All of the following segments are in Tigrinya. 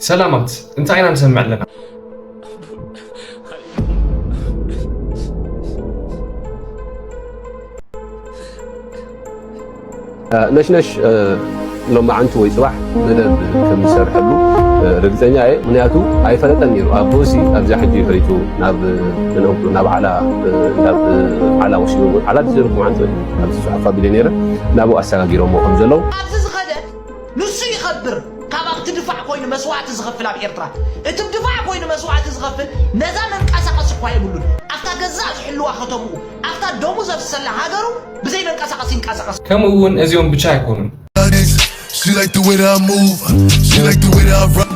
ሰላማት፣ እንታይ ኢና ንሰምዕ ኣለና? ነሽነሽ ሎማዓንቲ ወይ ፅባሕ መደብ ከም ዝሰርሐሉ ርግፀኛ እየ። ምክንያቱ ኣይፈለጠን ነይሩ። ኣቦሲ ኣብዛ ሕጂ ፈሊጡ ናብ ዓላ ናብ ዓላ ወሲኑ ዓላ ዲዘርኩ ዓንተ ኣብዚ ፅሑፍ ኣቢለ ነይረ ናብኡ ኣሰጋጊሮሞ ከም ዘለዉ ኣብዚ ዝኸደት ንሱ ይኸብር ካብ ኣብቲ ድፋዕ ኮይኑ መስዋዕቲ ዝኸፍል ኣብ ኤርትራ እቲ ድፋዕ ኮይኑ መስዋዕቲ ዝኸፍል ነዛ መንቀሳቐሲ እኳ የብሉን ኣብታ ገዛእ ዝሕልዋ ከተምኡ ኣብታ ደሙ ዘፍሰላ ሃገሩ ብዘይ መንቀሳቐሲ ይንቀሳቐስ። ከምኡ እውን እዚኦም ብቻ ኣይኮኑን። She like the way that I move. She like the way that I rock.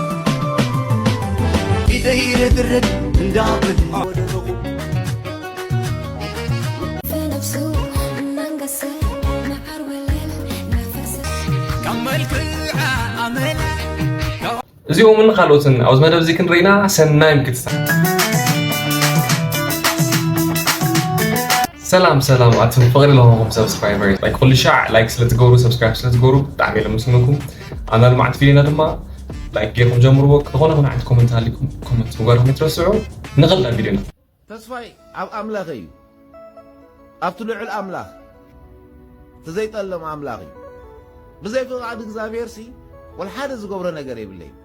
ኢደይ ርድርድ እንዳብል في نفسه منقسم مع الوليل نفسه ካብ መልክዓ ኣመላ እዚኦምን ካልኦትን ኣብዚ መደብ እዚ ክንርኢና ሰናይ ምክትታል። ሰላም ሰላም ኣቱም ፍቕሪ ለሆንኩም ሰብስክራይበር ላይክ ኩሉ ሻዕ ላይክ ስለትገብሩ ሰብስክራይብ ስለትገብሩ ብጣዕሚ እየ ለመስግነኩም። ኣብ ናይ ልምዓት ቪድዮና ድማ ላይክ ገይርኩም ጀምርዎ። ዝኾነ ይኹን ዓይነት ኮመንት ሃሊኩም ኮመንት ምግባርኩም ኣይትረስዑ። ንቐልዳ ቪድዮና ተስፋይ ኣብ ኣምላኽ እዩ፣ ኣብቲ ልዑል ኣምላኽ፣ እቲ ዘይጠልም ኣምላኽ እዩ። ብዘይ ፍቓድ እግዚኣብሔር ሲ ወላ ሓደ ዝገብሮ ነገር የብለይን።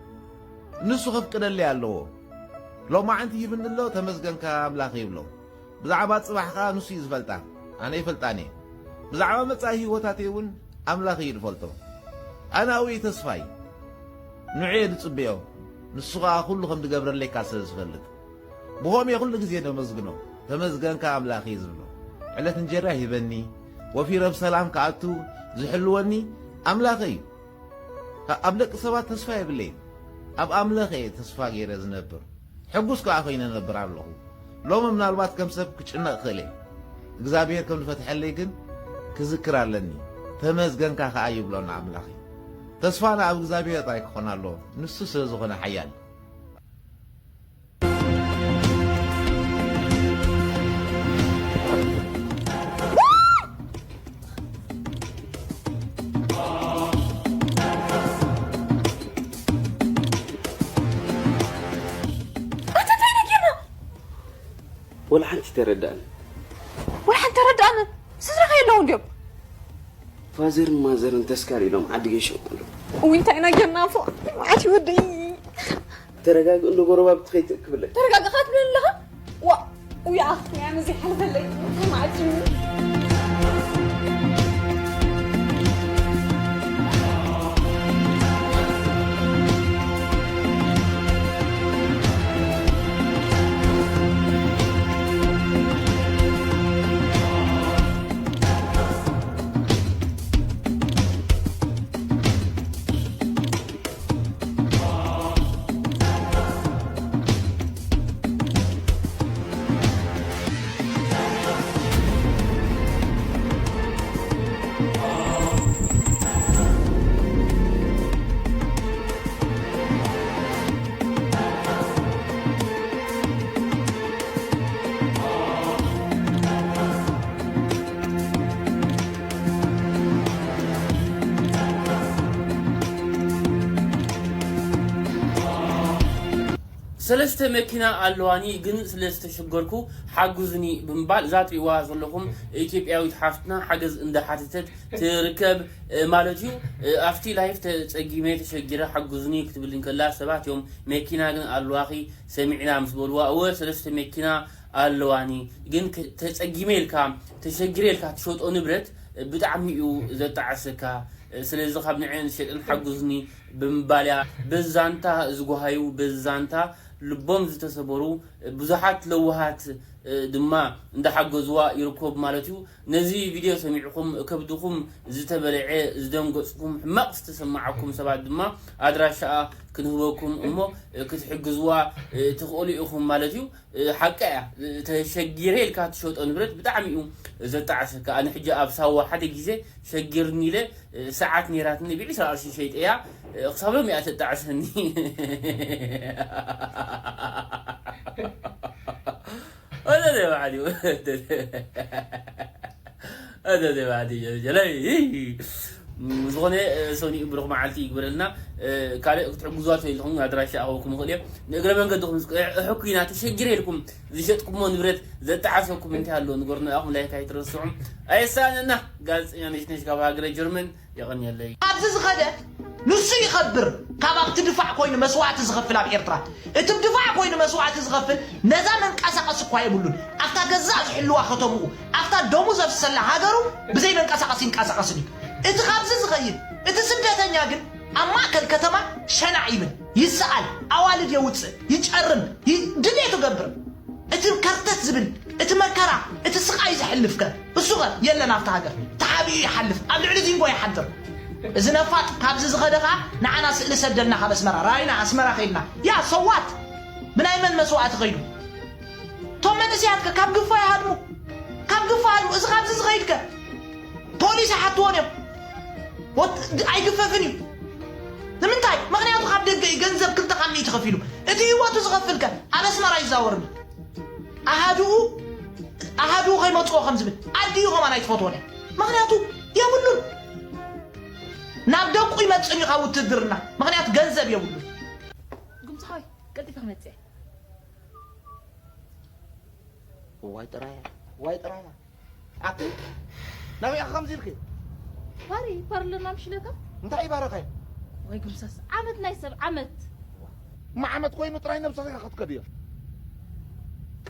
ንሱ ከፍቅደለይ ኣለዎ። ሎማዓንቲ ሂብኒ ኣሎ፣ ተመስገንካ ኣምላኽ ይብሎ። ብዛዕባ ጽባሕ ከኣ ንሱ እዩ ዝፈልጣ፣ ኣነ ኣይፈልጣን እየ። ብዛዕባ መጻኢ ህይወታተይ እውን ኣምላኽ እዩ ዝፈልጦ። ኣነ ኣብኡ እዩ ተስፋይ፣ ንዑ እየ ዝጽበዮ፣ ንሱ ኸኣ ኩሉ ከም ዝገብረለይ እካ ስለ ዝፈልጥ። ብኸምኡ እየ ኩሉ ግዜ ዘመስግኖ፣ ተመስገንካ ኣምላኸይ ዝብሎ። ዕለት እንጀራ ይህበኒ፣ ወፊረ ብሰላም ክኣቱ ዝሕልወኒ ኣምላኸይ እዩ። ኣብ ደቂ ሰባት ተስፋ የብለይን፣ ኣብ ኣምላኽ እየ ተስፋ ገይረ ዝነብር፣ ሕጉስ ከኣ ኮይነ እነብር ኣለኹ። ሎሚ ምናልባት ከም ሰብ ክጭነቕ እኽእል እየ፣ እግዚኣብሔር ከም ዝፈትሐለይ ግን ክዝክር ኣለኒ። ተመስገንካ ከኣ ይብሎ ንኣምላኸይ። ተስፋና ኣብ እግዚኣብሔር ጥራይ ክኾን ኣለዎ፣ ንሱ ስለ ዝኾነ ሓያል። ኣታ እንታይ ነጊርና? ወላ ሓንቲ ተረዳእን። ወላ ሓንቲ ተረዳእን። ስድራኻ የለውን ድዮም? ፋዘርን ማዘርን ተስካር ኢሎም ዓዲ ገይሾም ኣለዉ። እውይ እንታይ ኢና ጌርና ፎ። መዓት ይወደይ። ተረጋግእ እንዶ ጎረባብቲ ከይትእክብለይ። ተረጋግእ ክትብል ኣለኻ? ዋ ውይ ኣኽትም እያ ነዚ ሓልፈለይ። እንታይ መዓት እዩ? ሰለስተ መኪና ኣለዋኒ ግን ስለ ዝተሸገርኩ ሓጉዝኒ ብምባል እዛ ትሪእዋ ዘለኹም ኢትዮጵያዊት ሓፍትና ሓገዝ እንዳሓተተት ትርከብ ማለት እዩ። ኣብቲ ላይፍ ተፀጊመ ተሸጊረ ሓጉዝኒ ክትብል እንከላ ሰባት እዮም መኪና ግን ኣለዋኺ ሰሚዕና ምስ በልዋ እወ ሰለስተ መኪና ኣለዋኒ ግን ተፀጊመ ኢልካ ተሸጊረ ኢልካ ትሸጦ ንብረት ብጣዕሚ እዩ ዘጣዕሰካ። ስለዚ ካብ ንዐን ዝሸጠን ሓጉዝኒ ብምባል እያ በዚ ዛንታ ዝጓሃዩ በዚ ዛንታ ልቦም ዝተሰበሩ ብዙሓት ለዋሃት ድማ እንዳሓገዝዋ ይርከቡ ማለት እዩ። ነዚ ቪድዮ ሰሚዕኹም ከብድኹም ዝተበልዐ ዝደንገፅኩም ሕማቕ ዝተሰማዓኩም ሰባት ድማ ኣድራሻኣ ክንህበኩም እሞ ክትሕግዝዋ ትኽእሉ ኢኹም ማለት እዩ። ሓቂ እያ ተሸጊረ ኢልካ ትሸጦ ንብረት ብጣዕሚ እዩ ዘጣዕሰካ። ኣነ ሕጂ ኣብ ሳዋ ሓደ ግዜ ሸጊርኒ ኢለ ሰዓት ነይራትኒ ብዒስራ ቅርሺ ሸይጠያ ክሳብ ሎሚ እያ ተጣዕሰኒ። ዝኾነ ሰኒኡ ብሩኽ መዓልቲ ይግበረልና። ካልእ ክትሕግዝዋ ተይልኹም ኣድራሻ ኣኸውኩም ይኽእል እየ። ንእግረ መንገድኹም እስከ እሕኩይና ተሸጊረ ኢልኩም ዝሸጥኩሞ ንብረት ዘጣዓሰኩም እንታይ ኣሎ ንገሩና። ኣኹም ላይክ ኣይትረስዑ። ኣየሳእነና። ጋዜጠኛ ነሽነሽ ካብ ሃገረ ጀርመን። የቐንየለይ። ኣብዚ ዝኸደ ንሱ ይኸብር። ካብ ኣብቲ ድፋዕ ኮይኑ መስዋዕቲ ዝኸፍል ኣብ ኤርትራ፣ እቲ ድፋዕ ኮይኑ መስዋዕቲ ዝኸፍል ነዛ መንቀሳቐሲ እኳ የብሉን። ኣብታ ገዛእ ዝሕልዋ ከተምኡ፣ ኣብታ ደሙ ዘፍሰላ ሃገሩ ብዘይ መንቀሳቐሲ ይንቀሳቐስን እዩ። እቲ ካብዚ ዝኸይድ፣ እቲ ስደተኛ ግን ኣብ ማእከል ከተማ ሸናዕ ይብል፣ ይሰኣል፣ ኣዋልድ የውፅእ፣ ይጨርም፣ ይ- ድሌቱ ገብር። እቲ ከርተት ዝብል፣ እቲ መከራ፣ እቲ ስቓይ ዘሕልፍከ እሱኸ የለን ኣብቲ ሃገር። ተሓቢኡ ይሓልፍ፣ ኣብ ልዕሊ ዚንጎ ይሓድር። እዚ ነፋጥ ካብዚ ዝኸደ ኸዓ ንዓና ስእሊ ሰደልና ካብ ኣስመራ። ራይና ኣስመራ ኸይድና። ያ ሰዋት ብናይ መን መስዋዕቲ ኸይዱ? እቶም መንእሰያትከ ካብ ግፋ ይሃድሙ፣ ካብ ግፋ ሃድሙ። እዚ ካብዚ ዝኸይድከ ፖሊስ ይሓትዎን እዮም። ወት- ኣይግፈፍን እዩ። ንምንታይ? ምኽንያቱ ካብ ደገ እዩ ገንዘብ ክልተ ካብ ሚእቲ ከፊሉ። እቲ ህይወቱ ዝኸፍልከ ኣብ ኣስመራ ይዛወርኒ። ኣሃድኡ ኣሃድኡ ከይመፅዎ ከም ዝብል ኣዲኡ ከማን ኣይትፈትዎን እያ። ምኽንያቱ የብሉን። ናብ ደቁ ይመፅን እዩ ካብ ውትድርና። ምኽንያቱ ገንዘብ የብሉን። ጉምሳይ ቀልጢፈ ክመፅእ። ዋይ ጥራያ፣ ዋይ ጥራያ። ኣቲ ናበይ ኢኻ ከምዚ ኢልኪ? ፓሪ ፓርለና ምሽለካ እንታይ ይባረኸ? ወይ ጉምሳስ ዓመት ናይ ሰብ ዓመት። እማ ዓመት ኮይኑ ጥራይ ነብሰኺ ኢኻ ክትከድዮ።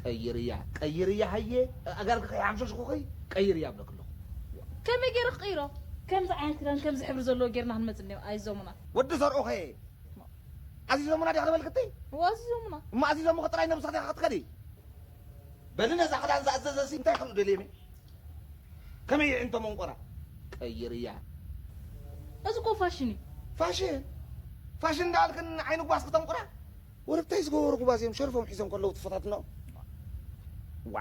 ቀይርያ፣ ቀይርያ ሃየ። ኣጋርኪ ከይሓምሸሽኩኺ ቀይርያ እብለኪ ኣለኹ። ከመይ ገይረ ክቕይሮ? ከምዚ ዓይነት ክዳን ከምዚ ሕብሪ ዘለዎ ጌርና ክንመጽእ እኒኦ ኣይዞሙና። ወዲ ዘርኦኸ ኣዚዞሙና ዲኻ ትበልክቲ? ወዚዞሙና። እማ ኣዚዞሙኺ ጥራይ ነብስኺ ዲኻ ክትከዲ? በሊ ነዛ ክዳን ዝኣዘዘሲ እንታይ ክርኢ ደልየ እየ? ከመይ ይዕንቶ መንቆራ? ቀይርያ። እዚ እኮ ፋሽን እዩ። ፋሽን ፋሽን እንዳበልክን ዓይኒ ጓስ ክተንቁራ? ወረብታይ ዝገበሩ ጉባዝ እዮም ሸርፎም ሒዞም ከለዉ ትፈታትኖ። ዋ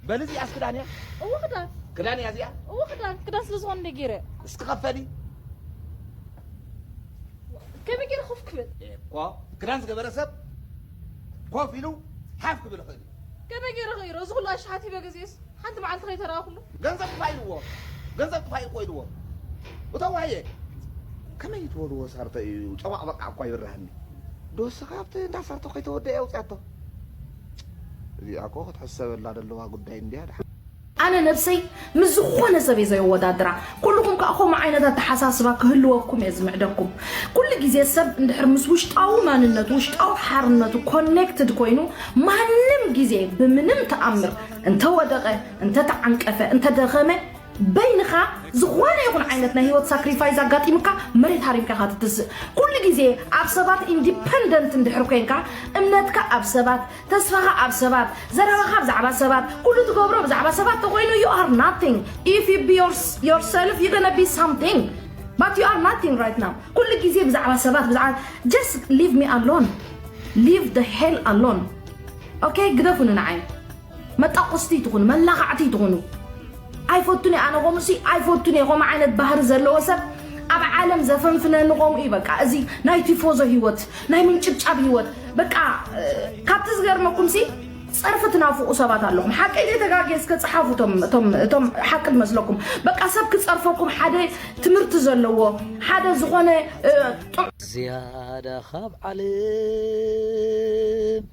በሊ እዚኣስ ክዳን እያ? እወ ክዳን። ክዳን እያ እዚኣ? እወ ክዳን። ክዳን ስለ ዝኾነ እንደ ገይረ። እስኪ ከፈሊ። ከመይ ገይረ ኮፍ ክብል? እኮ ክዳን ዝገበረ ሰብ ኮፍ ኢሉ ሓፍ ክብል ይኽእል እዩ። ከመይ ገይረ ክኢሮ? እዚ ኩሉ ኣሽሓት ሂበ ገዚኤስ ሓንቲ መዓልቲ ከይተረኣኹሉ። ገንዘብ ጥፋ ኢልዎ። ገንዘብ ጥፋ ኢልዎ ኢልዎ። እቶም ዋየ ከመይ ትበልዎ ሳርተ እዩ ጨዋቕ በቃ እኳ ይብርሃኒ። ዶ እስኻ ኣብቲ እንዳ ሳርተ ከይተወደአ ኣውፅኣቶ። እዚኣ እኮ ክትሕሰበላ ዘለዋ ጉዳይ እንድያ ድሓን። ኣነ ነብሰይ ምስ ዝኾነ ሰብ እየ ዘየወዳድራ። ኩልኹም ከኣ ከምኡ ዓይነት ኣተሓሳስባ ክህልወኩም እየ ዝምዕደኩም። ኩሉ ግዜ ሰብ እንድሕር ምስ ውሽጣዊ ማንነቱ፣ ውሽጣዊ ሓርነቱ ኮኔክትድ ኮይኑ ማንም ግዜ ብምንም ተኣምር እንተወደቐ፣ እንተተዓንቀፈ፣ እንተደኸመ በይንኻ ዝኾነ ይኹን ዓይነት ናይ ህይወት ሳክሪፋይስ ኣጋጢሙካ መሬት ሃሪምካ ኢኻ ትትስእ። ኩሉ ግዜ ኣብ ሰባት ኢንዲፐንደንት እንድሕር ኮይንካ እምነትካ ኣብ ሰባት ተስፋኻ ኣብ ሰባት፣ ዘረባኻ ብዛዕባ ሰባት፣ ኩሉ ትገብሮ ብዛዕባ ሰባት ተኾይኑ you are nothing if you be your, yourself you gonna be something but you are nothing right now። ኩሉ ግዜ ብዛዕባ ሰባት ብዛዕባ just leave me alone, leave the hell alone። Okay ግደፉኒ ንዓይ። መጣቆስቲ ይትኹኑ መላኻዕቲ ይትኹኑ። ኣይፈቱን እየ ኣነ ከምኡ ሲ ኣይፈቱን እየ ከምኡ ዓይነት ባህሪ ዘለዎ ሰብ ኣብ ዓለም ዘፈንፍነኒ ከምኡ እዩ በቃ እዚ ናይ ቲፎዞ ሂወት ናይ ምንጭብጫብ ሂወት በቃ ካብቲ ዝገርመኩም ሲ ጸርፊ ትናፍቁ ሰባት ኣለኹም ሓቀይ ዘይተጋግየ እስከ ጸሓፉ እቶም እቶም እቶም ሓቂ ዝመስለኩም በቃ ሰብ ክጸርፈኩም ሓደ ትምህርቲ ዘለዎ ሓደ ዝኾነ ጥዑ ዝያዳ ካብ ዓለም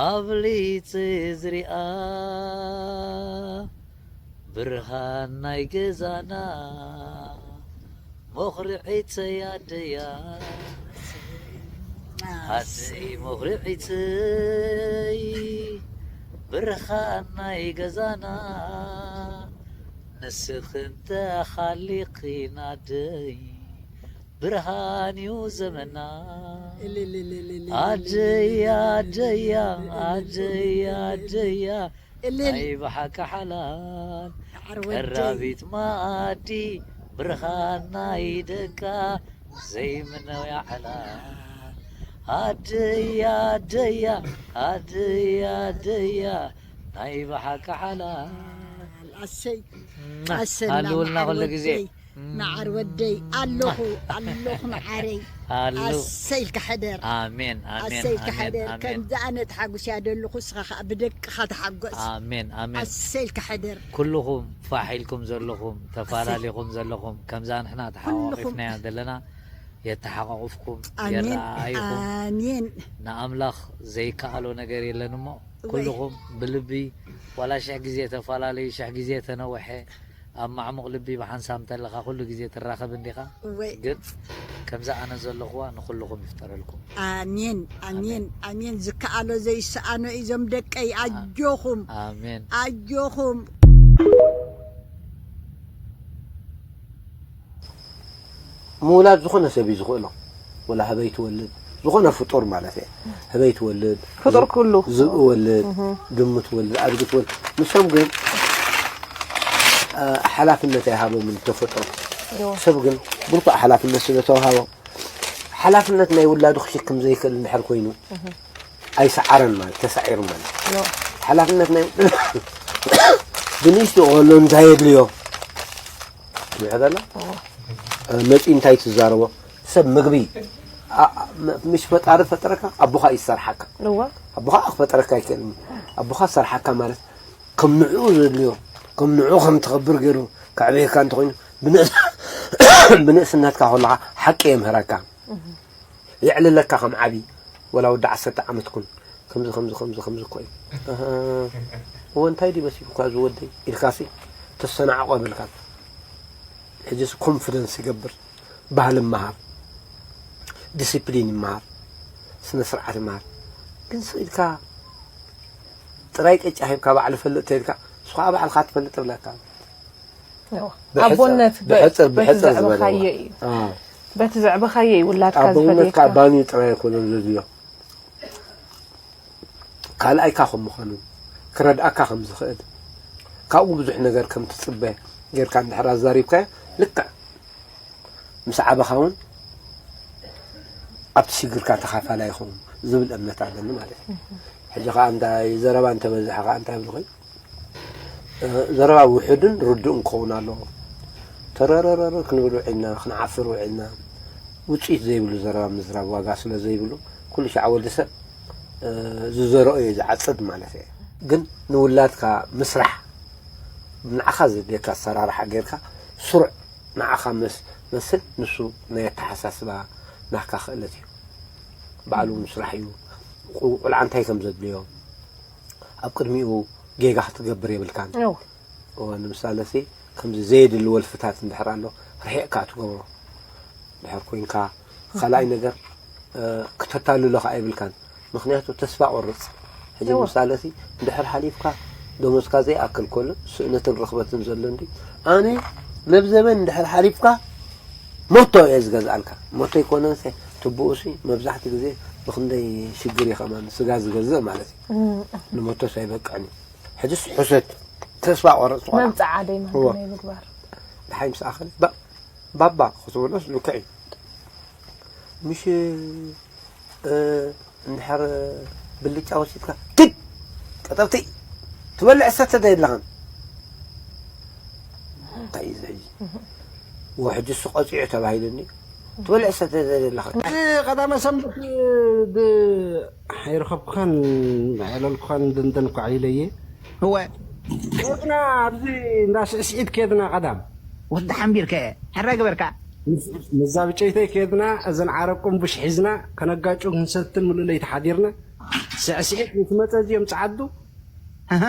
ኣብሊፀ ዝሪኣ ብርሃን ናይ ገዛና መኹርዒተይ ኣደያ ኣደይ መኹርዒተይ ብርሃን ናይ ገዛና ንስኽን ተኻሊኺን ኣደይ ብርሃን እዩ ዘመና ኣደያ ኣደያ ኣደያ ኣደያ ናይ ብሓቂ ሓላል ቀራቢት መኣዲ ብርሃን ናይ ደቃ ዘይምነውያ ዕላል ኣደያ ኣደያ ኣደያ ኣደያ ናይ ብሓቂ ሓላል ኣሰይ ኣሰና ሃልውልና ኩሉ ግዜ። ወደይ፣ መዓር ወደይ ኣለኹ ኣለኹ መዓረይ ኣሉ ኣሰይ ኢልካ ሕደር ኣሜን ኣሜን ኣሰይ ኢልካ ኣሜን ሕደር ኣሜን ከምዚ ኣነ ተሓጉስያ ዘለኹ እስኻ ከዓ ብደቅኻ ተሓጎስ ኣሜን ኣሜን ኣሰይ ኢልካ ሕደር ኩልኹም ፋሕ ኢልኩም ዘለኹም ተፈላለኹም ዘለኹም ከምዛ ንሕና ተሓዋቒፍናያ ዘለና የተሓቋቑፍኩም፣ ኣሜን፣ የረኣይኹም። ኣሜን። ንኣምላኽ ዘይከኣሎ ነገር የለን እሞ፣ ወይ። ኩልኹም ብልቢ፣ ዋላ ሽሕ ግዜ ተፈላለዩ፣ ሽሕ ግዜ ተነውሐ፣ ኣብ ማዕሙቕ ልቢ ብሓንሳብ እንተለኻ፣ ኩሉ ግዜ ትራኸብ እንዲኻ። ወይ። ግን ከምዛ ኣነ ዘለኹዋ ንኹልኹም ይፍጠረልኩም። ኣሜን፣ ኣሜን፣ ኣሜን። ኣሜን። ዝከኣሎ ዘይሰኣኖ እዩ፣ እዞም ደቀይ፣ ኣ-፣ ኣጆኹም። ኣሜን። ኣጆኹም። ምውላድ ዝኾነ ሰብ እዩ ዝኽእሎ። ወላ ህበይ ትወልድ፣ ዝኾነ ፍጡር ማለት እየ። ህበይ ትወልድ፣ ፍጡር ዝ-፣ ኩሉ። ዝብኢ ወልድ፣ እህ። ድሙ ትወልድ፣ ኣድጊ ትወልድ። ንሶም ግን፣ እ፣ ሓላፍነት ኣይሃቦምን ተፈጥሮ። እዎ። ሰብ ግን ብርቱዕ ሓላፍነት ስለ ተዋሃቦ፣ ሓላፍነት ናይ ውላዱ ክሽክም ዘይክእል እንድሕር ኮይኑ፣ እህ። ኣይሰዓረን ማለት፣ ተሳዒሩ ማለት። እዎ። ሓላፍነት ናይ ብንእሽቱ ከሎ እንታይ የድልዮ? ትምዕደላ? እዎ። እ፣ መጺ እንታይ ትዛረቦ? ሰብ ምግቢ፣ ኣ-፣ ኣ-፣ ም-፣ ምሽ ፈጣሪ ፈጠረካ፣ ኣቦኻ እዩ ዝሰርሓካ። እዎ። ኣቦኻ ክፈጠረካ ኣይክእልን እዩ። ኣቦኻ ዝሰርሓካ ማለት ከም ንዕኡ ዘድልዮ፣ ከም ንዕኡ ከም ትኸብር ገይሩ ከዕብየካ እንተኾይኑ፣ ብንእስ-፣ ብንእስነትካ ከለኻ ሓቂ የምህረካ። እህ። የዕልለካ ከም ዓቢ፣ ወላ ወዲ ዓሰርተ ዓመት ኩን። ከምዚ፣ ከምዚ፣ ከምዚ፣ ከምዚ እኮ እዩ። ኣሃ። እወ፣ እንታይ ድዩ መሲሉካ እዚ ወደይ? ኢልካሲ ተሰናዕቆ ይብልካ። ሕጂስ ኮንፊደንስ ይገብር። ባህሊ ይመሃር። ዲሲፕሊን ይመሃር። ስነ ስርዓት ይመሃር። ግን ስቕ ኢልካ ጥራይ ቅጫ ሂብካ ባዕሉ ፈልጥ ተይልካ፣ ንሱ ከዓ ባዕልኻ ትፈልጥ ይብለካ። እዋ። ብሕፅር፣ ኣቦነት በ-፣ ብሕፅር፣ በቲ ብሕፅር ዝበለ ዘዕበኻዮ እዋ። እዩ። ኣዎ። በቲ ዘዕበኻዮ እዩ ውላድካ ኣቦነት ከዓ ዝፈልየካ። ባንዩ ጥራይ ኣይኮነን ዘድልዮ። ካልኣይካ ከም ምዃኑ፣ ክረድኣካ ከም ዝኽእል፣ ካብኡ ብዙሕ ነገር ከም ትፅበ ጌርካ እንድሕር ኣዛሪብካዮ፣ ልክዕ ምስ ዓበኻ እውን ኣብቲ ሽግርካ ተኻፋላይ ይኸውን ዝብል እምነት ኣለኒ ማለት እዩ። እህ። ሕጂ ከዓ እንታይ ዘረባ እንተበዝሐ ከዓ እንታይ ይብሉ ኮይኑ፣ እ፣ ዘረባ ውሑድን ርዱእን ክኸውን ኣለዎ። ተረረረረ ክንብል ውዒልና፣ ክንዓፍር ውዒልና፣ ውፅኢት ዘይብሉ ዘረባ ምዝራብ ዋጋ ስለ ዘይብሉ፣ ኩሉ ሻዕ ወዲ ሰብ፣ እ፣ ዝዘርኦ እዩ ዝዓፅድ ማለት እዩ። ግን ንውላድካ ምስራሕ፣ ንዓኻ ዘድልየካ ኣሰራርሓ ጌርካ ስሩዕ ንዓኻ መስ-፣ መስል፣ ንሱ ናይ ኣተሓሳስባ ናካ ክእለት እዩ። ባዕሉ ምስራሕ እዩ። ቁ-፣ ቆልዓ እንታይ ከም ዘድልዮ ኣብ ቅድሚኡ ጌጋ ክትገብር የብልካን። እወ። እወ፣ ንምሳለሲ ከምዚ ዘየድሊ ወልፍታት እንድሕር ኣሎ ርሒቕካ ትገብሮ እንድሕር ኮይንካ፣ ካልኣይ ነገር፣ እ፣ ክተታልሎ ከዓ የብልካን። ምኽንያቱ ተስፋ ቆርፅ። ሕጂ እወ። ንምሳለሲ እንድሕር ሓሊፍካ ደሞዝካ ዘይኣክል ከሎ ስእነትን ርኽበትን ዘሎ እንዲ ኣነ ነብ ዘበን እንድሕር ሓሊፍካ ሞቶ እየ ዝገዝኣልካ። ሞቶ ይኮነንሰ ትብኡሲ መብዛሕቲ ግዜ ብክንደይ ሽግር እዩ ከማን ስጋ ዝገዝእ ማለት እዩ። እም። ንሞቶስ ኣይበቅዕን እዩ። ሕጅስ ሕሰት ተስፋ ቆረጽ ዝኾነ። መብጽዓ ደይ እወ። ናይ ምግባር። ደሓይ ምስ ኣኸለ ባ-፣ ባባ ክትብሎስ ልክዕ እዩ። ምሽ፣ እ፣ እንድሕር ብልጫ ወሲድካ፣ ኪድ! ቀጠብቲ! ትበልዕ ሰተ ዶ የለኻን? እንታይ እዩ እዚ ሕጂ? ወ-፣ ሕጂ እሱ ቀጺዑ ተባሂሉኒ። ትበልዕ ሰተ ዶ የለኻን? እዚ ቀዳመ ሰንበት ብ-፣ ኣይረኸብኩኻን፣ ኣየለልኩኻን፣ ደንደን እኮ ዓሊለ እየ። እወ። ኬድና ኣብዚ እንዳ ስዕስዒት ኬድና ቀዳም። ወዲ ሓምቢርከ፣ ሕራይ ግበርካ። ምስ-፣ ምስዛ ብጨይተይ ኬድና፣ እዘን ዓረብ ቅንቡሽ ሒዝና፣ ከነጋጩ ክንሰትን ምሉእ ለይቲ ሓዲርና። ስዕስዒት ምስ መጸ እዚኦም ጸዓዱ። ኣሃ።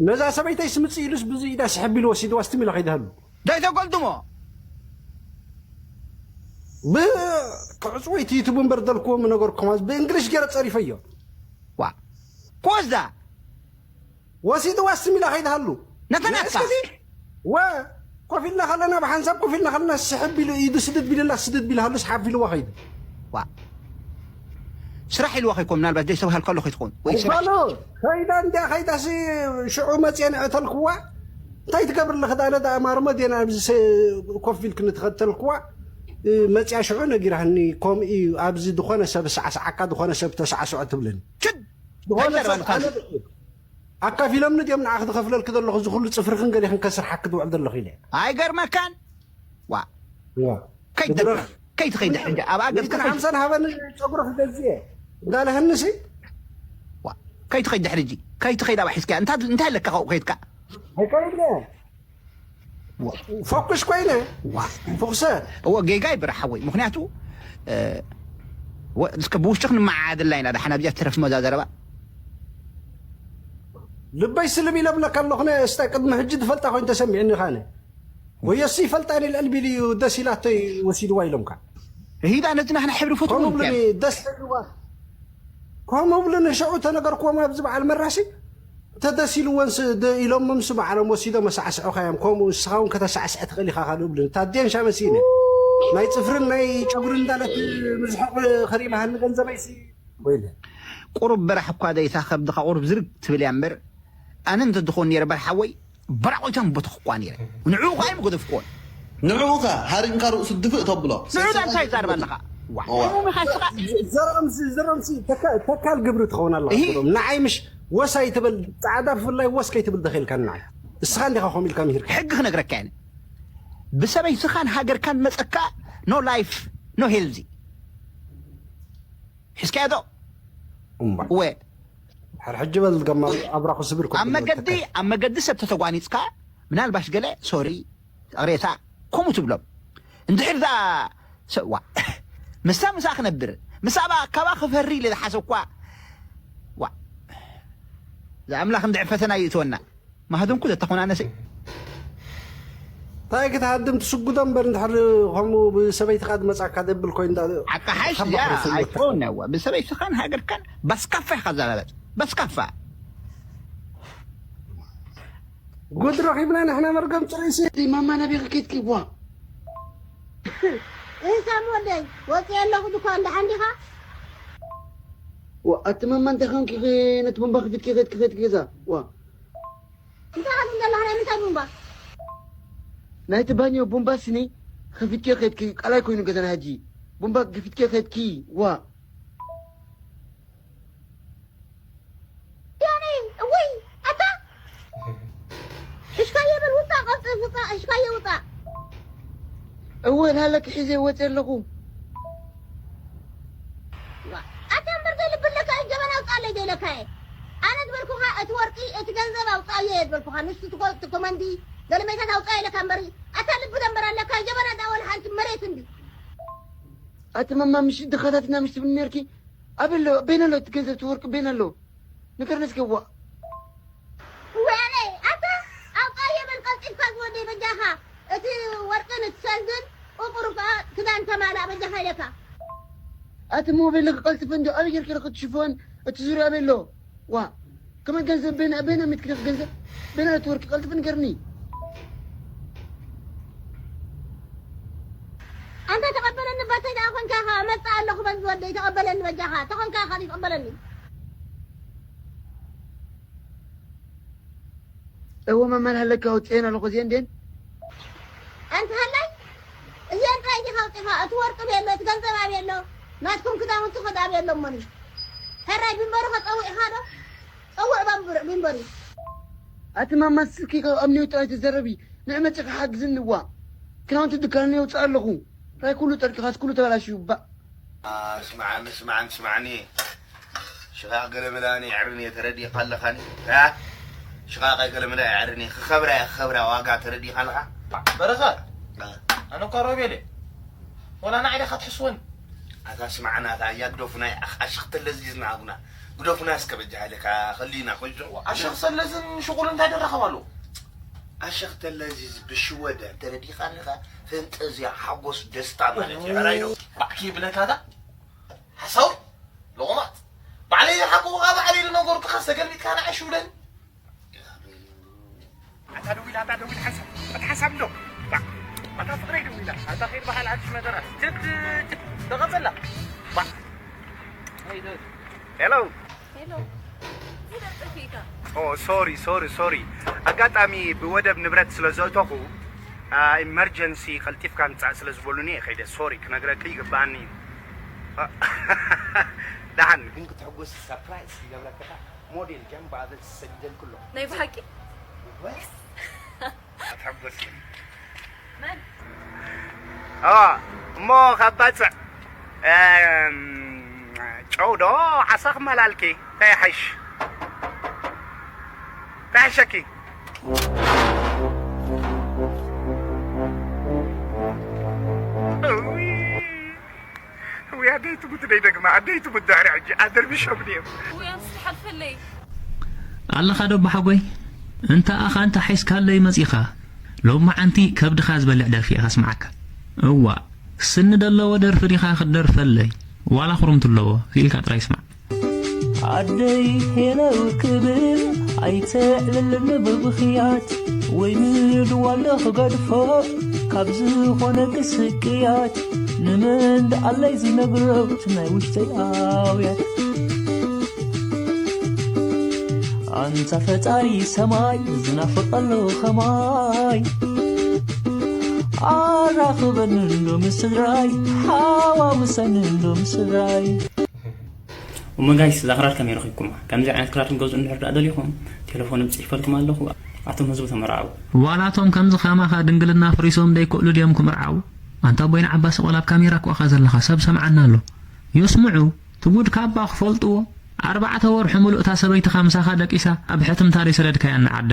ነዛ ሰበይተይ ስምጽእ ኢሉስ ብዙ ኢዳ ስሕብ ኢሉ ወሲድዋ፣ ስትም ኢላ ከይድሃሉ። እንታይ ተገልድሞ? ብ-፣ ክዕጽወይ እቲ ዩቱብ እምበር ደልክዎ ምነገርኩም፣ ብእንግሊሽ ገይረ ጸሪፈዮ። ዋ። ኮዛ። ወሲድዋ ስም ኢላ ከይድሃሉ። ነተናትካ። እስከዚ። ወ-፣ ኮፍ ኢልና ከለና፣ ብሓንሳብ ኮፍ ኢልና ከለና፣ ስሕብ ኢሉ ኢዱ ስድድ ቢልላ፣ ስድድ ቢልሃሉስ ሓፍ ኢልዋ ከይዱ። ዋ። ስራሕ ኢልዋ ከይኮን፣ ምናልባት ዘይሰብሃል ከሎ ከይትኾን። ወይ ስራሕ። እኳሎ፣ ከይዳ እንድያ፣ ከይዳሲ ሽዑ መፅየ ንዕተልክዋ። እንታይ ትገብር ኣለኺ? ኣነ ደኣ ማርመ ድየ ኣብዚ ሰ-፣ ኮፍ ኢልክኒ ትኸተልክዋ። እ፣ መፅያ ሽዑ ነጊራህኒ፣ ከምኡ እዩ፣ ኣብዚ ዝኾነ ሰብ ሳዕሳዓካ፣ ዝኾነ ሰብ ተሳዕስዖ ትብለኒ። ችድ! ዝኾነ እንታይ ሰብ ዘረባ ኣነ ኣካፊሎምኒ ድዮም ንዓኺ ዝኸፍለልኪ ዘለኹ፣ እዚ ኩሉ ጽፍርኽን ገሊኽን ከስርሓኪ ዝውዕል ዘለኹ ኢለ። ኣይገርመካን? ዋ። ዋ። ከይትደፍር፣ ብድረኽ። ከይትኸይድ ሕጂ፣ ኣብኣ ገጽኪ ምእትን ሓምሳን ሃበኒ ጸጉሪ ክገዝእ እየ። እንዳለህንሲ? ዋ። ከይትኸይድ ድሕሪ ሕጂ፣ ከይትኸይድ ኣብኣ ሒዝካያ። እንታይ፣ እንታይ ኣለካ ካብኡ ከይድካ? ኣይከይድን እየ። ፈኩሽ ኮይነ። ዋ። ፍኩሰ። እወ፣ ጌጋ ይብራ ሓወይ። ምኽንያቱ፣ እ፣ ወ-፣ እስከ ብውሽጥኽ ንመዓድላ ኢና፣ ደሓን ኣብዚኣ ትረፍ መዛ ዘረባ። ልበይ ስልብ ኢለ ብለካ ኣለኹ፣ ነ-፣ እስታ ቅድሚ ሕጂ ዝፈልጣ ኮይኑ ተሰሚዕኒ ኻነ። ወዮሲ ይፈልጣኒ፣ ልዕል ቢሉ እዩ ደስ ኢላቶይ ወሲድዋ ኢሎምካ። ሂዳ ነቲ ናህና ሕብሪ ፈትዎ ከምኡ ብሉኒ፣ እንታይ? ደስ ኢልዋ። ከምኡ ብሉኒ፣ ሽዑ ተነገርክዎም ኣብዚ በዓል መራሲ፣ ተደስ ኢልወን ስ-፣ ደ-፣ ኢሎም ምስ በዓሎም ወሲዶም ኣሳዕስዑኻ እዮም። ከምኡ ንስኻ እውን ከተሳዕስዕ ትኽእል ኢኻ፣ ካልእ ብሉኒ። እታ ዴንሻ መሲነ። ናይ ጽፍርን ናይ ጨጉርን እንዳለት ምዝሕቕ ከሪማሃኒ ገንዘበይሲ። ወይለ። ቁሩብ በራሕ እኳ ዘይታ ከብድኻ ቁሩብ ዝርግ ትብል እያ እምበር፣ ኣነ እንተ ትኾን ነይረ በራሕ ሓወይ፣ በራቑቶም ቦትኽ እኳ ነይረ። ንዕኡ እኳ ኣይምገደፍክዎን። ንዕኡ ከ ሃሪምካ ርእሱ ድፍእ ተብሎ። ንዑ ዳ እንታይ ይዛረብ ኣለኻ? ዋ። እዋ። እሞ ምኻ ስኻ ዘረምሲ፣ ዘረምሲ፣ ተካ-፣ ተካል ግብሪ ትኸውን ኣለኻ እሂ። ትብሎም። ንዓይ ምሽ ወስ ኣይትበል፣ ጻዕዳ ብፍላይ ወስ ከይትብል ተኸኢልካ ንዓይ። እስኻ እንዲኻ ከምኡ ኢልካ ምሂርካ። ሕጊ ክነግረካ እየ። ብሰበይትኻን ሃገርካን መጸካ፣ no life, no healthy። ሒዝካዮ ዶ? እምባ። ወ። ሕር ሕጂ በል ገማ ኣብራኹ ስብር ኮ ኣብ መገዲ፣ ኣብ መገዲ ሰብ ተተጓኒጽካ፣ ምናልባሽ ገለ፣ ሶሪ፣ ቅሬታ፣ ከምኡ ትብሎም። እንድሕር ደኣ ሰ-፣ ዋ። ምስታ ምሳ ክነብር፣ ምስኣ ካባ ክፈሪ ኢለ ዝሓሰብኳ፣ ዋ። እዛ ኣምላኽ እንድሕር ፈተና ይእትወና። ማህደንኩ ዘተኾናነሰይ። እንታይ ክትሃድም ትስጉዶ እምበር፣ እንድሕር ከምኡ ብሰበይትኻ ዝመጻካ ዘብል ኮይኑ እንዳ-፣ ሓቂ ሓይሽ ካብ እዚኣ ባሕሪ ስልወት። ኣይኮነ፣ እዋ፣ ብሰበይትኻን ሃገርካን ባስካፋ ኢኻ ዘላበጥ። ባስካፋ። ጉድ ረኺብና ንሕና መርገም ጽሬሲ። ማማ ናበይ ኬድኪ ዋ? እህ ሳም ወደይ፣ ወጽየ ኣለኹ ድኳን፣ ደሓን ዲኻ? ዋ፣ ኣቲ ማማ እንታይ ኾንኪ ኸ ነቲ ቡምባ ክፊትኪ ኸድኪ ኸድኪ ገዛ? ዋ። እንታይ ኻትም ዘለኻ ናይ ምንታይ ቡምባ? ናይቲ ባኞ ቡምባ ስኒ ኸፊትኪ ኸድኪ ቃላይ ኮይኑ ገዛና ሕጂ። ቡምባ ክፊትኪ ኸድኪ፣ ዋ። ዮኒ፣ እውይ፣ ኣታ! ሕሽካዮ በል፣ ውጻእ፣ ቀልጥፍ፣ ውጻእ፣ ሕሽካዮ ውጻእ። እወ፣ ናለኪ ሒዘ ወጺአ ኣለኹ። ዋ፣ ኣታ እምበር ዘይልቢ ኣለካ፣ ጀበና ኣውጻኣለይ ዘይለካ እየ። ኣነ ዝበልኩኻ፣ እቲ ወርቂ፣ እቲ ገንዘብ ኣውጻኣዮ እየ ዝበልኩኻ። ንሱ ትኮ-፣ እቲ ኮመንዲ፣ ገለመይታት ኣውጻኣዮ ኢለካ እምበሪ፣ ኣታ ልቢ ደንበር ኣለካ፣ ጀበና ዳ ወላ ሓንቲ መሬት እንዲ። ኣቲ ማማ፣ ምሽ ድኻታትና ምሽ ትብል ነርኪ? ኣበሎ፣ ቤን ኣሎ፣ እቲ ገንዘብ፣ እቲ ወርቂ ቤን ኣሎ? ንገርኒ እስከ፣ ዋ። ወያነ፣ ኣታ፣ ኣውጻዮ በል ቀልጢፍካ ዝወደይ በጃኻ። እቲ ወርቅን እቲ ሰንግን ቁቁር እኳ ክዳን ተማላእ በጃኻ ኢለካ። ኣቲ ሞባይል ክቀልጥፍ እንዲ ኣበይ ጌርኪ ኢኺ እቲ ሽፎን፣ እቲ ዙርያ ኣበይ ኣሎ? ዋ፣ ከመይ ገንዘብ በይና፣ በይና ሚትኪ ኢኺ ገንዘብ? በይና እቲ ወርቂ ቀልጥፍ ንገርኒ። ኣንታ ተቐበለኒ፣ ባተይ ደኣ ኾንካ ኢኻ፣ እመጽእ ኣለኹ በዚ ወደይ፣ ተቐበለኒ በጃኻ፣ ተኾንካ ኢኻ ተቐበለኒ። እወ መማን ሃለካ ኣውፅኤን ኣለኹ እዚአን ድየን? ኣንተ ሃላይ፣ እዚአን ጥራይ ዲኻ ኣውፂኻ? እቲ ወርቂ ኣበይ ኣሎ? እቲ ገንዘብ ኣበይ ኣሎ? ናትኩም ክዳውንቲ ኸ ኣበይ ኣሎ እሞኒ? ሕራይ ቢምበሪ ኸ ጸዊዕኻ ዶ? ጸውዕ ባምብር-፣ ቢምበሪ። ኣቲ ማማ ስልኪ ካብ ኣምኒዮ ጥራይ ትዘረቢ። ንዕ መፂኻ ሓግዝኒ እዋ። ክዳውንቲ ድካን የውፅእ ኣለኹ። ጥራይ ኩሉ ጠርቂኻስ ኩሉ ተበላሽዩ ባእ። ስማዓኒ፣ ስማዓኒ፣ ስማዓኒ። ሽቓቕ ገለመለ ኣነ የዕርኒ እየ፣ ተረዲእካ ኣለኻኒ? እ? ሽቓቕ ገለመለ የዕርኒ እየ፣ ክኸብራ እየ፣ ክኸብራ ዋጋ ተረዲእካ ኣለኻ? በረኸት፣ እ። ኣነ እኳ ሮቤል እየ። ወላ ንዓይ ዲኻ ትሕስወኒ? ኣታ ስማዕ ናታ፣ እያ ግደፉና፣ ኣሽ-፣ ኣሽኽተለዚዝና ኣጉና። ግደፉና እስከ በጃ ኢለካ፣ ኸሊና፣ ኮጆ። ኣሸኽተለዝን ሽቑል እንታይ ደራኸብ ኣለዎ? ኣሸኽተለዚዝ ብሽወደን ተረዲእካ ኣለኻ? ፈንጠዝያ፣ ሓጎስ፣ ደስታ ማለት እዩ። ሕራይ ዶ? ባዕኪ ብለካታ? ሓሳዊ? ሎቕማጽ። ባዕለይ ዝሓቅኹኻ ባዕለይ ዝነገርኩኻ ሰገልሚትካ ንዓይ ሽውለኒ። ኣታ ደዊላ፣ ኣታ ደዊላ ሓንሳብ። ኣታ ሓንሳብ እንዶ። ኣታ ፍቕረይ ደዊላ። ኣታ ኸይድ በሃል ዓርኪ መደራ። ጀድ፣ ጀድ፣ ተቐበላ። ባ። ሄሎ። ሄሎ። ኦ፣ ሶሪ፣ ሶሪ፣ ሶሪ። ኣጋጣሚ ብወደብ ንብረት ስለ ዘእተኹ፣ አ፣ ኢመርጀንሲ ቀልጢፍካ ምጻእ ስለ ዝበሉኒ እየ ከይደ። ሶሪ፣ ክነግረኪ ይግባኣኒ እዩ። አ፣ ደሓን፣ ግን ክትሕጎሲ ሰርፕራይዝ ይገብረካ። ሞዴል ጃምባ ኣበል ሰጊደልኩ ኣለኹ። ናይ ብሓቂ? ወስ? ኣትሓጎስኪ። መን? ኦ፣ እሞ ካብ ባጽዕ፣ እም፣ ጨው ዶ ዓሳ ክመላልኪ? እንታይ ይሓይሽ? እንታይ ይሓሸኪ? ወይ ኣደይ ትሙት ደይ ደግማ ኣደይ ትሙት ዳዕሪ ሕጂ ኣደርቢሾም ድዮም? ወይ ኣንስ ሓልፈለይ ኣለኻ ዶ ኣቦሓጎይ? እንተ ኣኻ እንተ ሓይስካለይ መጺኻ። ሎማዓንቲ ከብድኻ ዝበልዕ ደርፊ እየ ከስምዓካ። እዋእ፣ ስኒ ደለዎ ደርፊ ዲኻ ክትደርፈለይ? ዋላ ኹርምቲ ኣለዎ፣ ክኢልካ ጥራይ ስማዕ። ኣደይ ሄለው ክብል ኣይተዕልልኒ ብብኽያት ወይ ንድዋለ ክገድፎ ካብ ዝኾነ ክስቅያት ንመን ደኣለይ ዝነግሮ እቲ ናይ ውሽጠይ ኣውያት ኣንታ ፈጣሪ ሰማይ ዝናፍቐሉ ኸማይ ኣራኽበኒ እንዶ ምስ ስድራይ ሓዋውሰኒ እንዶ ምስ ስድራይ እሞ ጋይስ እዛ ክራር ከመይ ረኺብኩማ? ከምዚ ዓይነት ክራር ትገዝኡ እንድሕር ደኣ ደሊኹም ቴሌፎን እጽሒፈልኩም ኣለኹ። ኣቶም ህዝቢ ተመርዓዉ። ዋላ እቶም ከምዚ ከማኻ ድንግልና ኣፍሪሶም ደይክእሉ ድዮም ክምርዓዉ? ኣንታ ኣቦይና ዓባሲ ቆልዓ ኣብ ካሜራ እኮ ኢኻ ዘለኻ ሰብ ሰምዓና ኣሎ። የስምዑ ትጉድ ካባ ክፈልጥዎ ኣርባዕተ ወርሑ ሙሉእ እታ ሰበይትኻ ምሳኻ ደቂሳ ኣብ ሕትምታ ደይሰደድካያ ንዓዳ።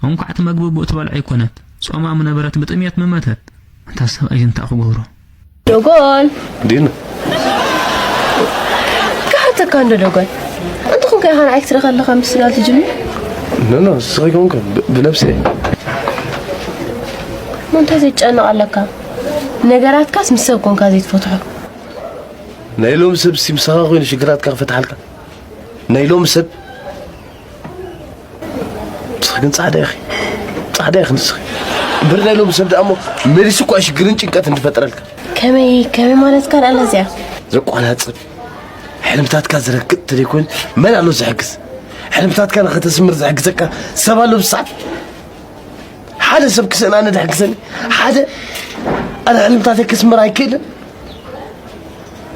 እንኳዕ እቲ መግቢ ብኡ ትበልዖ ኣይኮነት ጾማ ምነበረት ብጥምየት ምመተት። ኣንታ ሰብኣይ እንታይ ክገብሮ። ዶጎል ዲና ክሓተካ እንዶ ዶጎል ኣንተ ኹንካ ኢኻ ንዓይ ክትርኢ ከለኻ ምስ ስጋ ትጅምር ኖ ኖ ስኻ ይኮንከ ብነብሰ ሞ እንታይ ዘይጨነቕ ኣለካ ነገራትካስ ምስ ሰብ ኮንካ ዘይትፈትሖ ናይ ሎም ሰብ ሲ ምሳኻ ኮይኑ ሽግራትካ ክፈትሓልካ ናይ ሎም ሰብ ንስኺ ግን ጻዕዳ ኢኺ ጻዕዳ ኢኺ ንስኺ እምበር ናይ ሎም ሰብ ደኣ እሞ መሊሱ እኳ ሽግርን ጭንቀትን ዝፈጥረልካ ከመይ ከመይ ማለትካ ደኣ እዚኣ ዘቋናጽብ ሕልምታትካ ዝረግጥ ተደይኮይኑ መን ኣሎ ዝሕግዝ ሕልምታትካ ንኸተስምር ዝሕግዘካ ሰብ ኣሎ ብሰዓት ሓደ ሰብ ክስእናኒ ዝሕግዘኒ ሓደ ኣነ ሕልምታተይ ክስምር ኣይክእልን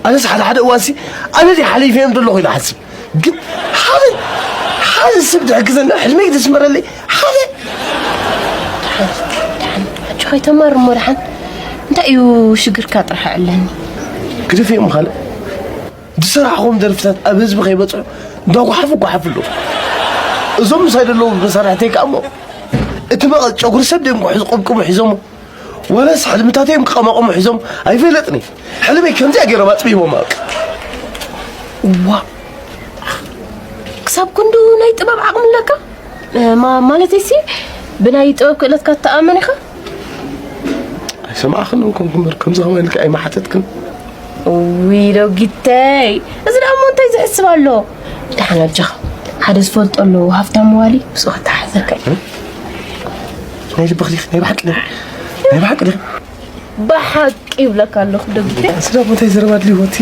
ኣነስ ሓደ ሓደ እዋንሲ ኣነ ድየ ሓሊፈዮም ዘለኹ ኢለ ሓስብ ግን ሓደ ሓደ ሰብ ዝሕግዘኒ ሕልመይ ዝስመረለይ ሓደ ሕጂ ከይተማር እሞ ደሓን እንታይ እዩ ሽግርካ ጥራሕ ኣዕለኒ ግደፈ እዮም ካልእ ዝሰራሕኹም ደርፍታት ኣብ ህዝቢ ከይበፅሑ እንዳጓሓፉ ጓሓፉ ኣለዉ እዞም ምሳይ ዘለዉ መሳርሕተይ ከዓ እሞ እቲ መቐ ጨጉሪ ሰብ ደዮም ክሕዙ ቅብቅቡ ሒዞሞ ዋላስ ሕልምታተይ እዮም ክቐማቕሙ ሒዞም ኣይፈለጥን እየ። ሕልመይ ከምዚኣ ገይሮም ኣጥቢቦማ በቃ። ዋእ ክሳብ ክንድኡ ናይ ጥበብ ዓቕሚ ኣለካ? ማለተይሲ ብናይ ጥበብ ክእለትካ ትተኣመን ኢኻ? ኣይሰማዕኽን እኮ እምበር ከምዚ ከማይ ኢልኪ ኣይመሓተትክን። ውይ ዶጊተይ እዚ ደኣ እሞ እንታይ ዝሕስብ ኣሎ? ደሓን ኣጆኻ ሓደ ዝፈልጦ ኣለዎ ሃፍታም መዋሊ ምስኡ ከተሓሕዘካ እዩ። ናይ ልብኺ ዲኺ ናይ ብሓቂ ዲኺ ናይ ብሓቂ ዲኺ ብሓቂ ይብለካ ኣለኹ ደጉተይ። ስለ እንታይ ዘረባ ድልዎ እቲ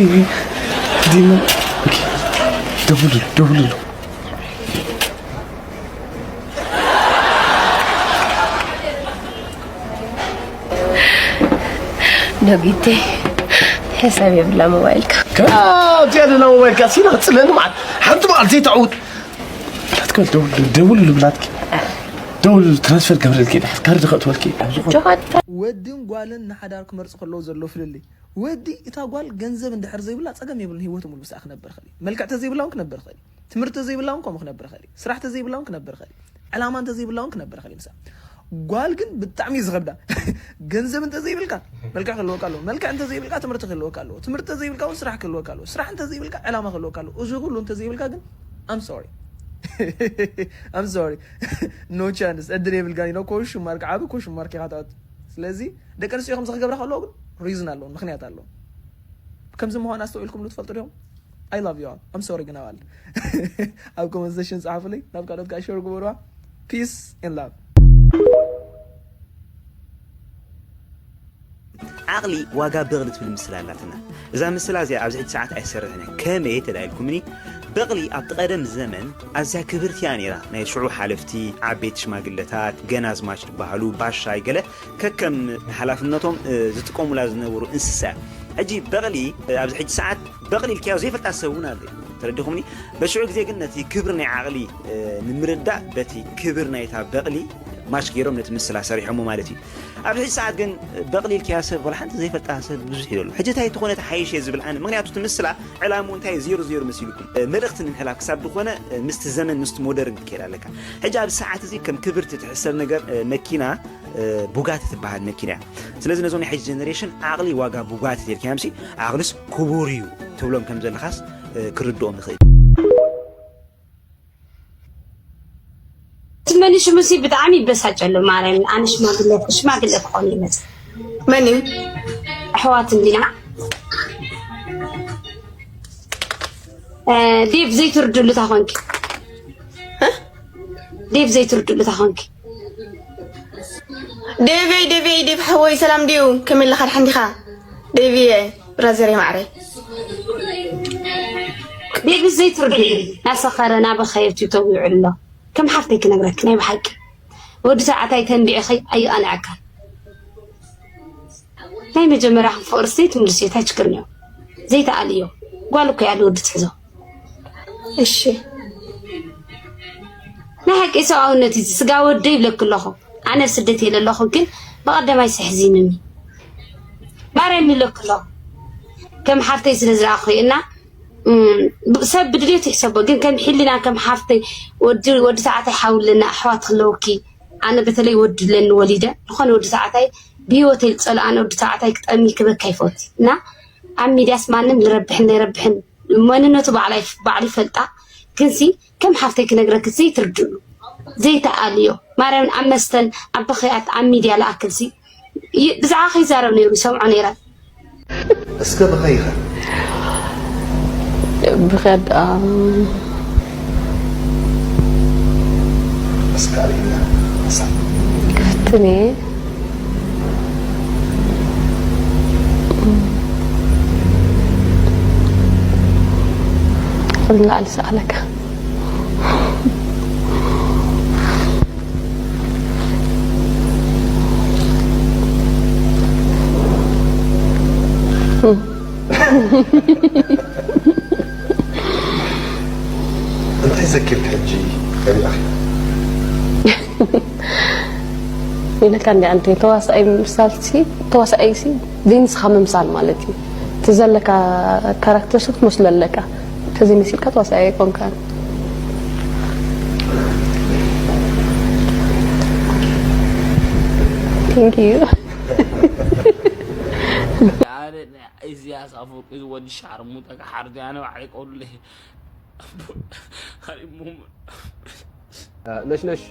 ዲመን ደውሉ ደውሉ ደጊተይ ሕሳብ የብላ ሞባይልካ። ኣብዚኣ ደላ ሞባይልካ ሲና ክፅለኒ መዓት ሓንቲ በዓል ዘይተዕውት ናትካ ደውሉ ደውሉ ብላትኪ ደውሉ ትራንስፈር ገብረልኪ ድሓር ካርድ ከእትወልኪ ኣብ ዝኾነ ጆሃት ወድን ጓልን ንሓዳር ክመርፁ ከለዉ ዘሎ ፍልልይ ወዲ እታ ጓል ገንዘብ እንድሕር ዘይብላ ፀገም የብሉን ህይወቱ ሙሉ ብስኣ ክነብር ይኽእል እዩ መልክዕ ተዘይብላ እውን ክነብር ይኽእል እዩ ትምህርቲ ተዘይብላ እውን ከምኡ ክነብር ይኽእል እዩ ስራሕ ተዘይብላ እውን ክነብር ይኽእል እዩ ዕላማ እንተዘይብላ እውን ክነብር ይኽእል እዩ ምሳ ጓል ግን ብጣዕሚ እዩ ዝኸብዳ ገንዘብ እንተዘይብልካ መልክዕ ክህልወካ ኣለዎ መልክዕ እንተዘይብልካ ትምህርቲ ክህልወካ ኣለዎ ትምህርቲ እንተዘይብልካ እውን ስራሕ ክህልወካ ኣለዎ ስራሕ እንተዘይብልካ ዕላማ ክህልወካ ኣለዎ እዚ ኩሉ እንተዘይብልካ ግን I'm sorry I'm sorry no chance ዕድል የብልካን ኢሎ ኮሽ ማርክ ዓቢ ኮሽ ማርክ ኢኻ ትኣቱ ስለዚ ደቂ ኣንስትዮ ከምዚ ክገብራ ከለዎ ግን reason ኣለዎ ምኽንያት ኣለዎ ከምዚ ምዃን ኣስተውኢልኩምሉ ትፈልጡ ዲኹም I love you all I'm sorry ግን ኣባል ኣብ comment section ጸሓፉለይ ናብ ካልኦት ከዓ share ግበሩዋ peace and love ዓቕሊ ዋጋ በቕሊ ትብል ምስላ ኣላትና። እዛ ምስላ እዚኣ ኣብዚ ሕጂ ሰዓት ኣይሰርሕን እያ። ከመይ ተዳኢልኩምኒ? በቕሊ ኣብቲ ቀደም ዘመን ኣዝያ ክብርቲ እያ ነይራ። ናይ ሽዑ ሓለፍቲ፣ ዓበይቲ ሽማግለታት፣ ገናዝማች ዝበሃሉ፣ ባሻይ ገለ ከከም ሓላፍነቶም ዝጥቀሙላ ዝነበሩ እንስሳ እያ። ሕጂ በቕሊ ኣብዚ ሕጂ ሰዓት በቕሊ ኢልካዮ ዘይፈልጣ ሰብ እውን ኣሎ እዩ። ተረዲኹምኒ? በሽዑ ግዜ ግን ነቲ ክብሪ ናይ ዓቕሊ ንምርዳእ በቲ ክብር ናይታ በቕሊ ማች ገይሮም ነቲ ምስላ ሰሪሖሞ ማለት እዩ። ኣብዚ ሕጂ ሰዓት ግን በቕሊልክያ ሰብ ወላ ሓንቲ ዘይፈልጣ ሰብ ብዙሕ እዩ ኣሎ። ሕጂ እንታይ ተኾነ ተሓይሽ እየ ዝብል ኣነ፣ ምክንያቱ እቲ ምስላ ዕላምኡ እንታይ ዜሮ ዜሮ መሲልኩም መልእኽቲ ንምሕላፍ ክሳብ ዝኾነ ምስቲ ዘመን ምስቲ ሞደርን ክትከይድ ኣለካ። ሕጂ ኣብዚ ሰዓት እዚ ከም ክብርቲ ትሕሰብ ነገር መኪና ቡጋቲ ትበሃል መኪና እያ። ስለዚ ነዞም ናይ ሕጂ ጀነሬሽን ዓቕሊ ዋጋ ቡጋቲ ተልካዮምሲ ዓቕልስ ክቡር እዩ ትብሎም ከም ዘለኻስ ክርድኦም ይኽእል። ትመኒ ሽሙሲ ብጣዕሚ ይበሳጨሉ ማርያም። ኣነ ሽማግለ ሽማግለ ክኾን ይመጽእ መን እዩ? ኣሕዋት እንዲና ዴቭ ዘይትርድሉ ታኾንኪ ዴቭ ዘይትርድሉ ታኾንኪ ዴቨይ ዴቨይ ዴቭ ሓወይ ሰላም ድዩ? ከመይ ኣለኻ? ደሓን ዲኻ? ዴቪየ ብራዘር ማዕረይ ዴቪ ዘይትርድኡ ናሰኸረ ናበኸየ ቲቶ ይውዕል ኣሎ። ከም ሓፍተይ ክነግረኪ ናይ ብሓቂ ወዲ ተባዕታይ ተንቢዕኺ ኣይቐንዐካን። ናይ መጀመርያ ከም ፍቕሪ ስተይ ትምልስዮ ታይ ችግር እኒኦ? ዘይተኣልዮ ጓል እኮ እያ ልወዲ ትሕዞ። እሺ ናይ ሓቂ ሰብኣውነት እዩ ስጋ ወደ ይብለኪ ኣለኹ። ኣነ ኣብ ስደት እየ ዘለኹ ግን ብቐደማይ ስሕዚንኒ ማርያም ይብለኪ ኣለኹ። ከም ሓፍተይ ስለ ዝረኣኹ እና ሰብ ብድልየቱ ይሕሰቦ ግን ከም ሕልና ከም ሓፍተይ ወዲ ወዲ ተባዕታይ ሓውለና ኣሕዋት ክለውኪ ኣነ በተለይ ወዲ ለኒ ወሊደ ዝኾነ ወዲ ተባዕታይ ብህይወተይ ዝፀልኣነ ወዲ ተባዕታይ ክጠሚ ክበካ ይፈት እና ኣብ ሚድያስ ማንም ዝረብሕን ዘይረብሕን መንነቱ ባዕላ ይፍ- ባዕሉ ይፈልጣ። ግንሲ ከም ሓፍተይ ክነግረኪ ዘይትርድእሉ ዘይተኣልዮ ማርያምን ኣብ መስተን ኣብ በኽያት ኣብ ሚድያ ለኣክልሲ ይ- ብዛዕባ ከይዛረብ ነይሩ ይሰምዖ ነይረ። እስከ ብኸይኸ ብኸድ እስከ ኣርእና ሳብ ክፍትን እየ ንላዕሊ ሰኣለካ እንታይ ዘኪርክ ሕጂ ቀኒኻ ኢለካ እንዲ ኣንተ ተዋሳኣይ ምምሳል ሲ ተዋሳኣይ ሲ ዘይንስኻ ምምሳል ማለት እዩ እቲ ዘለካ ካራክተር ሲ ክትመስሎ ኣለካ ተዘይመሲልካ ተዋሳኣይ ኣይኮንካን Thank you. ኢሳያስ ኣፈወርቂ እዚ ወዲ ሻርሙጠ ክሓርድ ኣነ ባዕለይ ቆሉለ ነሽነሽ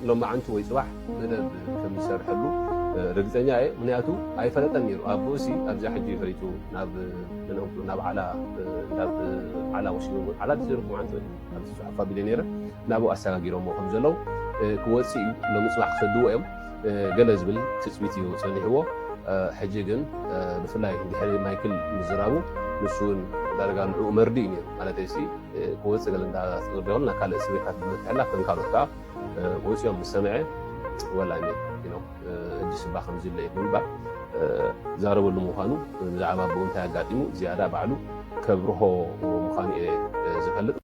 ሎማዓንቲ ወይ ፅባሕ መደብ ከም ዝሰርሐሉ ርግፀኛ እየ። ምክንያቱ ኣይፈለጠን ነይሩ። ኣቦኡ ሲ ኣብዚኣ ሕጂ ፈሊጡ ናብ መን እዮም ክብሉ ናብ ዓላ ናብ ዓላ ወሲዶም ዓላ ተሰይሩ ሎማዓንቲ ወይ ኣብዚ ፅሑፍ ኣቢለ ነይረ ናብኡ ኣሰጋጊሮሞ ከም ዘለዉ ክወፅእ እዩ። ሎሚ ፅባሕ ክሰድዎ እዮም። ገለ ዝብል ትፅቢት እዩ ፀኒሕዎ። ሕጂ ግን ብፍላይ እንድሕሪ ማይክል ምዝራቡ ንሱ እውን ዳርጋ ንዕኡ መርድእ እዩ ነይሩ። ማለተይ ሲ ክወፅእ ገለ እንዳተዘርገበሉ ናብ ካልእ እስር ቤታት ብምትሕልላፍ ከም ካልኦት ከዓ ወፂኦም ምስ ሰምዐ ወላ እኒ ሕጂ ስባ ከምዚ ኣሎ እዩ ብምባል ዛረበሉ ምዃኑ ብዛዕባ ብኡ እንታይ ኣጋጢሙ ዝያዳ ባዕሉ ከብርሆ ምዃኑ እየ ዝፈልጥ።